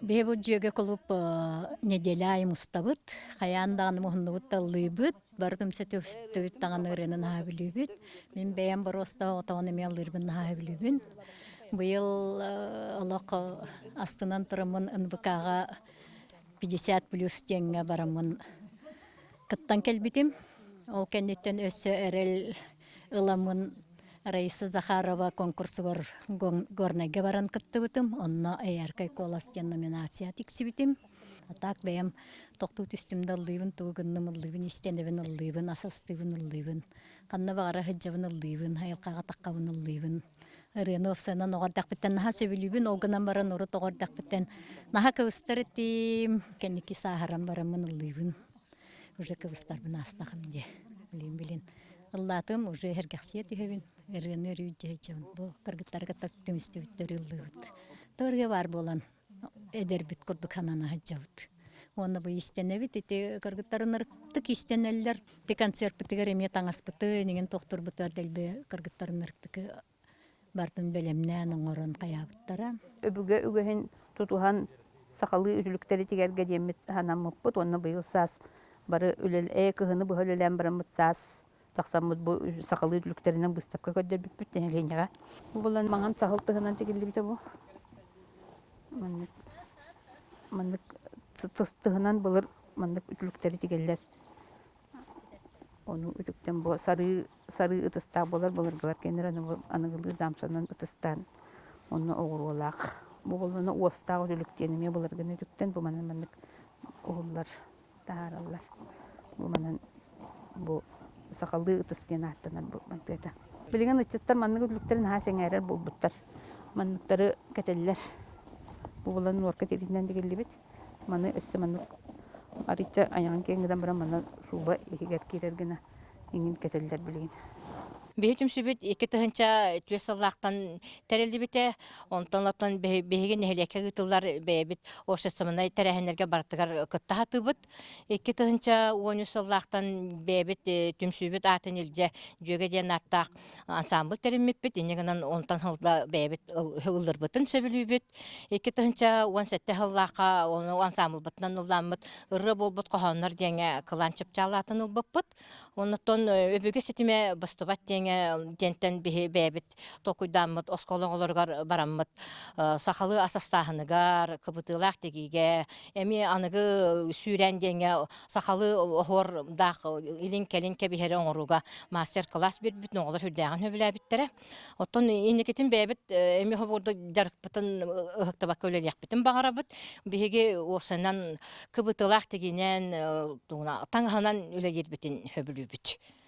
Биһи бу дьүөгэ клуб неделя аайы мустабыт. Хайаан даҕаны муһуннубут да ыллыыбыт. Бары түмсэ түстүбүт даҕаны ырыаны наһаа бүлүүбүт. Мин бэйэм боруоста оҕотоҕун эмиэ ыллыырбын наһаа бүлүүбүн. Быйыл олох астынан тураммын НВК-ҕа 50 плюс диэҥҥэ бараммын кыттан кэлбитим. Ол кэнниттэн өссө эрэл ыламмын Раиса Захарова конкурсугар Горнайга баран кыттыбытым. Онно «Яркай куолас» диэн номинация тиксибитим. А так бэйэм тохтуу түстүм да ыллыыбын, тугу гынным ыллыыбын, истэнэбин ыллыыбын, ас астыыбын ыллыыбын, ханна баҕара сылдьабын ыллыыбын, айылҕаҕа таххабын ыллыыбын. Ырыаны овсанан оҕо эрдэхпиттэн наһаа сөбүлүүбүн, ол гынан баран урут оҕо эрдэхпиттэн наһаа кыбыстар этим, кэнники сааһыран бараммын ыллыыбын. Уже кыбыстарбын аастаҕым дии. Билин билин ыллаатым, уже сэргэхсийэ түһэбин, ырыаны өрүү дьэһдьэбин. Бу кыргыттары кытта түмүстүбүттэр ыллыыбыт. Ырыа баар буолан эдэрбит курдук санана сылдьабыт. Уонна бу иистэнэбит, ити кыргыттарын ырыктык иистэнэллэр. Ити концерпытыгар эмиэ таҥаспытын, иҥин тохтурбутугар дэлби кыргыттарын ырыктык барытын бэлэмнээн оҥорон хайаабыттара. Өбүгэ үгэһин тутуһан сахалыы үтүлүктэри тигэргэ диэммит санаммыппыт уонна быйыл саас бары үлэ кыһыны быһа үлэлээн бараммыт саас тахсаммыт бу сахалыы үтүлүктэринэн быыстапка көрдөрбүппүт нэһилиэнньэҕэ. Бу булан маҥан саһыл тыһынан тигиллибитэ бу. Маннык маннык тыһынан былыр маннык үтүлүктэри тигэллэр. Ону үтүктэн бу сарыы сарыы ытыстаах буолар былыргылар кэннэр аныгылыы замшанан ытыстаан онно оҕуруолаах. Бу буоллаҕына уостаах үтүлүк диэн эмиэ былыргыны үтүктэн бу манан маннык уһуллар таһаараллар. Бу манан бу сахалыы ытыс диэн ааттанар бу мантыата. Билигин ыччаттар маннык үтүлүктэрин наһаа сэҥээрэр буолбуттар. Манныктары кэтэллэр. Бу булан нуорка тириитинэн тигиллибит. Маны өссө маннык арыйча айаҕын киэҥ гынан баран манна сууба иһигэр киирэр гына иҥин кэтэллэр билигин. Биһи түмсүүбүт 2004 сыллаахтан тэриллибитэ. Онтон оттон биһиги нэһилиэккэ ыытыллар бэйэбит общественнай тэрээһиннэргэ барытыгар кытта сатыыбыт. 2013 сыллаахтан бэйэбит түмсүүбүт аатын илдьэ Дьүөгэ диэн ааттаах ансаамбыл тэриммиппит. Инньэ гынан онтон сылда бэйэбит ыллырбытын сөбүлүүбүт. 2017 сыллаахха ону ансаамбылбытынан ылламмыт ырыа буолбут хоһооннор диэҥҥэ кылаан чыпчаалаатын ылбыппыт. Оннуттан өбүгэ ситимэ быстыбат диэҥэ диэнтэн биһи бэйэбит толкуйдааммыт оскуола оҕолоругар бараммыт сахалыы ас астааһыныгар, кыбытыылаах тигиигэ, эмиэ аныгы сүүрээн диэҥҥэ сахалыы оһуордаах илин-кэлин кэбиһэри оҥорууга мастер-класс биэрбит оҕолор сүрдээҕин сөбүлээбиттэрэ. Оттон инникитин бэйэбит эмиэ хобуурдук дьарыкпытын ыһыктыбакка үлэлиэхпитин баҕарабыт. Биһиги уопсайынан кыбытыылаах тигинэн, таҥаһынан үлэлиирбитин сөбүлүүбүт.